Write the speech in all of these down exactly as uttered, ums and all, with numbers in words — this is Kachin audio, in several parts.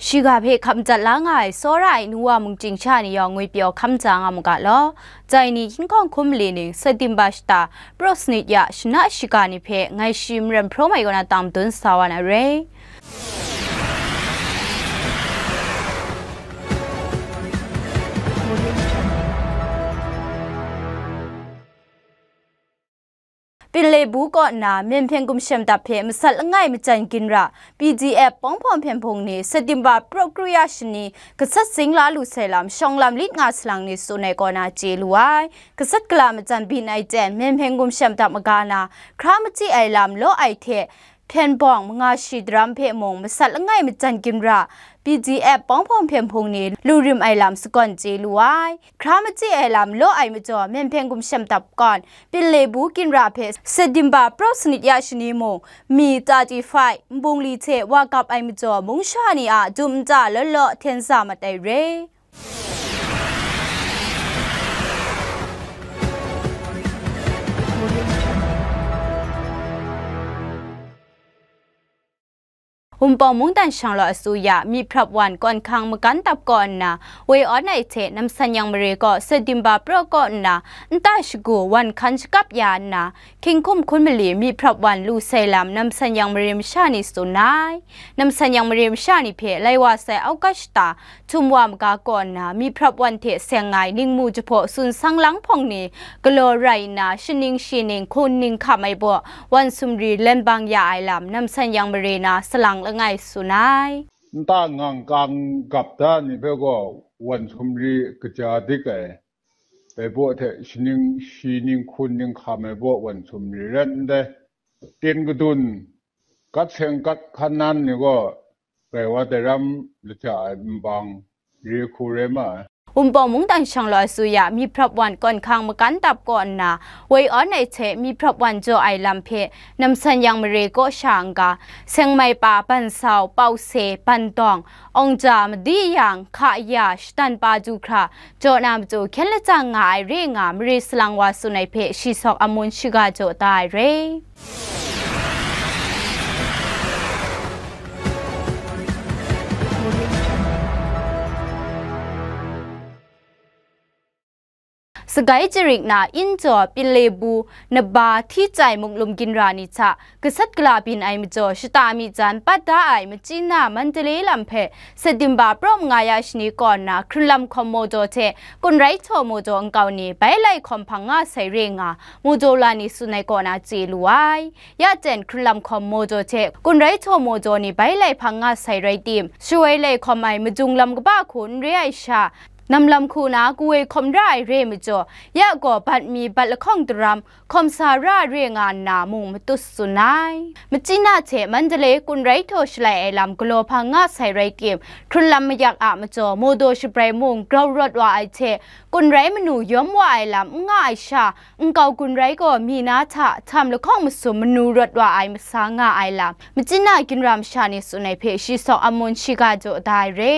Shiga hpe hkap madat la nga ai tsawra ai nu wa mungchying sha ni yawng ngwi pyaw hkam ja nga mu ga law. Dai ni hkying hkawng hkum mali ning September shata, praw sanit ya shana shiga ni hpe ngai shi Maren Hpraw Mai kaw na tang madun sa wa na re. Pinle bu kaw nna, Myen Hpyen Gumshem Dap hpe masat langai majan ginra, P D F Pawng Hpawng Hpyen Hpung ni September praw kru ya shani gasat zing la lu sai lam shawng lam lit nga salang ni tsun ai kaw na chye lu ai. Gasat gala majan byin ai ten, Myen Hpyen Gumshem Dap maga na, hkra machyi ai lam law ai hte, hpyen bawng manga shi daram hpe mung masat langai majan ginra, P D F Pawng Hpawng Hpyen Hpung ni lu rim ai lam sagawn chye lu ai. Hkra machyi ai lam law ai majaw, Myen Hpyen Gumshem Dap kawn, Pinle bu ginra hpe September praw sanit ya shani mung, mi thirty-five, nbungli hte wa gap ai majaw, mungsha ni a dum nta law law hten sa mat ai re. Wunpawng mungdan shanglawt asuya, myi hprap wan kawn hkang magan dap kaw nna, woi awn ai hte namsan yang mare kaw September praw kaw nna, nta shagu wan hkan shakap ya nna, hkying hkum hkun mali myi hprap wan lu sai lam namsan yang mare masha ni tsun ai. Namsan yang mare masha ni hpe lai wa sai August shata, htum wa maga kaw nna, myi hprap wan hte seng ai ningmu jahpaw tsun sang lang hpawng ni galaw rai nna, shaning shi ning hkun ning hkam ai baw, wan sumri len bang ya ai lam namsan yang mare na salang langai tsun ai. Nta ngang kang gap da ni hpe gaw wan sumri kaja dik ai. Dai baw hte shaning shi ning hkun ning hkam ai baw wan sumri rai ndai. Ten kadun, kat seng kat hkan nan ni gaw, rai wa dai ram laja ai nbang re hku rai ma ai. Wunpawng mungdan shanglawt asuya, myi hprap wan kawn hkang magan dap kaw nna, woi awn ai hte myi hprap wan jaw ai lam hpe namsan yang mare kaw sha n-ga, seng mai pa, ban sau, pau se, ban dawng, awng ja, madi yang, hka ya, shatan pa du hkra, jaw na matu hkyen lajang nga ai re nga, mare salang wa tsun ai hpe shi sawk amun shiga jaw da ai re. Sagai jarik na Injaw, Pinle bu, Naba, Hti Chai, Muklum ginra ni hta gasat gala byin ai majaw, shata myi jan pat da ai Machyi na Mandalay lam hpe September praw manga ya shani kaw nna, Hkrunlam hkawm mawdaw hte Kunrai htaw mawdaw nkau ni bai lai hkawm hpang nga sai re nga, mawdaw la ni tsun ai kaw na chye lu ai. Ya ten Hkrunlam hkawm mawdaw hte Kunrai htaw mawdaw ni bai lai hpang nga sai rai tim, shawoi lai hkawm ai madung lam kaba hku n re ai sha, nam lam hku na kawoi hkawm ra ai re majaw, ya gaw bat mi bat lahkawng daram hkawm sa ra re nga nna mung matut tsun ai. Machyi na hte Mandalay Kunrai htaw shalai ai lam galaw hpang nga sai rai tim, Hkrunlam mayak a majaw mawdaw shabrai mung grau rawt wa ai hte, Kunrai manu yawm wa ai lam n nga ai sha, nkau Kunrai gaw mi na hta htam lahkawng masum manu rawt wa ai masa nga ai lam, Machyi na ginra masha ni tsun ai hpe shi sawk amun shiga jaw da ai re.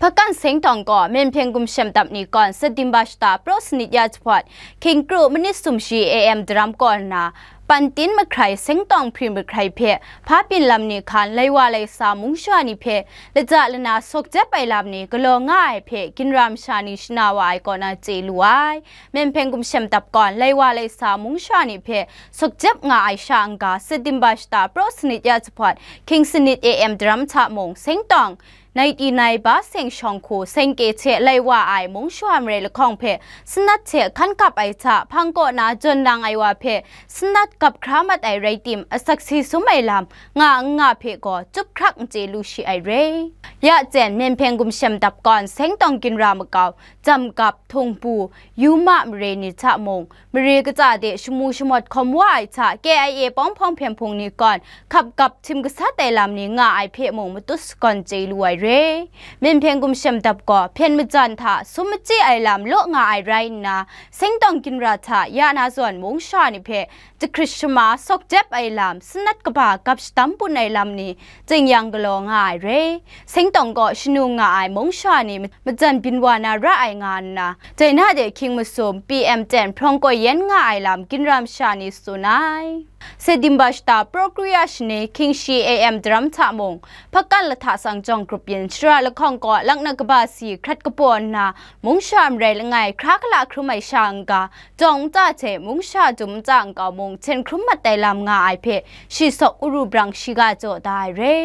Hpakan Sengtawng gaw Myen Hpyen Gumshem Dap ni kawn September shata praw sanit ya jahpawt, hkying kru manit sumshi A M daram kaw nna, Pantin mahkrai Sengtawng hpri mahkrai hpe hpa byin lam ni hkan lai wa lai sa mung shawa ni hpe laja lana sawk jep ai lam ni galaw nga ai hpe ginra masha ni shana wa ai kaw na chye lu ai. Myen Hpyen Gumshem Dap kawn lai wa lai sa mung shawa ni hpe sawk jep nga ai sha n-ga, September shata praw sanit ya jahpawt, hkying sanit A M daram hta mung, Sengtawng, Naiti nai ba seng shawng hku seng kye hte lai wa ai mung shawa marai lahkawng hpe sanat hte hkan kap ai hta hpang kaw na jawn nang ai wa hpe sanat kap hkra mat ai rai tim, asak si sum ai lam nga n nga hpe gaw, chup hkrak n chye lu shi ai re. Ya jen, Myen Hpyen Gumshem Dap kawn Sengtawng ginra makau, Jamgap, Htingbu, Yuma mare ni hta mung, mare katsa de shamu shamawt hkawm wa ai hta, K I A Pawng Hpawng Hpyen Hpung ni kawn hkap gap htim gasat ai lam ni nga ai hpe mung matut sagawn chye lu ai re. Myen Hpyen Gumshem Dap gaw hpyen majan hta sum machyi ai lam law nga ai rai nna, Sengtawng ginra hta ya na zawn mung shawa ni hpe jahkrit shama sawk jep ai lam, sanat kaba gap shadam bun ai lam ni, Tsingyang galaw nga ai re. Seng tawng kaw shanu nga ai mung sha ni majan byin wa na ra ai nga nna, dai na de hkying masum P M ten hprawng koi yen nga ai lam ginra masha ni tsun ai. Sedimba shata Prokriya shani hkying shi A M daram hta mung, Hpakan lahta sang jawng grup yin shara lahkawng kaw laknak kaba si hkrat kapaw nna, mung sha marai langai hkra kala hkrum ai sha n-ga, jawng nta hte mung sha dum nta nkau mung hten hkrum mat ai lam nga ai hpe, shi sawk uru brang shiga jaw da ai re.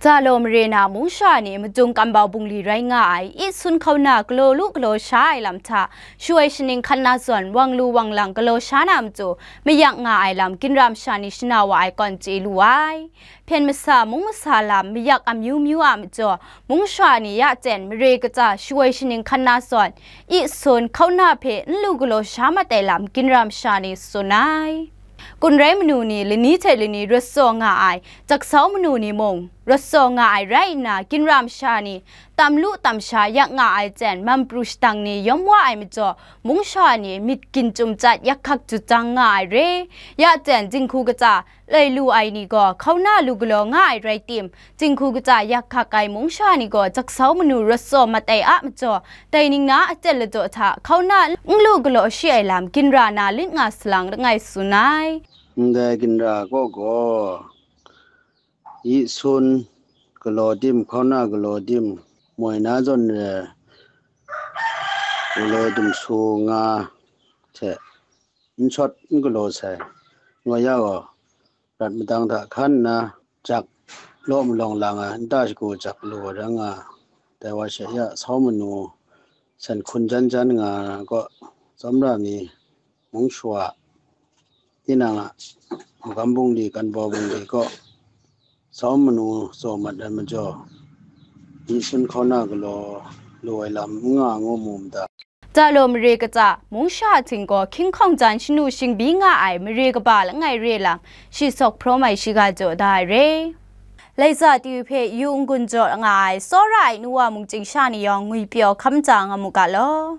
Tsalaw mare na mung sha ni madung kambau bungli rai nga ai, i sun hkauna galaw lu galaw sha ai lam hta, shuwai shaning hkan na zawn wang lu wang lang galaw sha na matu, mayak nga ai lam ginra masha ni shana wa ai kawn chye lu ai. Hpyen masa mung masa lam mayak amyu myu a majaw, mung sha ni ya ten mare katsa shuwai shaning hkan na zawn, i sun hkauna hpe n lu galaw sha mat ai lam ginra masha ni tsun ai. Kun rai manu ni lani hte lani rawt tsaw nga ai, jaksau manu ni mung rawt tsaw nga ai rai nna, ginra masha ni tam lu tam sha yak nga ai jen, man pru shadang ni yawm wa ai majaw, mung sha ni myit gin chyum chyat yak hkak jut jang nga ai re. Ya jen, jinghku katsa loi lu ai ni gaw hkauna lu galaw nga ai rai tim, jinghku katsa yak hkak ai mung sha ni gaw jaksau manu rawt tsaw mat ai a majaw, dai ning na aten ladaw hta hkauna n lu galaw shi ai lam ginra na lit nga salang langai tsun ai. Ndai ginra kaw gaw, i sun galaw tim, hkauna galaw tim, moi na zawn re, galaw dum su nga hte n shawt n galaw sai, nga ya gaw, rat madang hta hkan nna, jak law malawng lang ai, nta shagu jak lu ai rai nga, dai wa she ya sau manu, san hkun jan jan nga ai kaw, tsawmra mi, mung shawa, tinang a magam bungli, kanbau bungli kaw, sau manu tsaw mat ai majaw, i sun hkauna galaw lu ai lam n nga ngu mu mada. Tsalaw mare katsa, mung sha htinggaw hkying hkawng jan shanu shingbyi nga ai mare kaba langai re lam, shi sawk hprawm ai shiga jaw da ai re. Laisa T V hpe yu n-gun jaw nga ai, tsawra ai nu wa mungchying sha ni yawng ngwipyaw hkam ja nga mu ga law.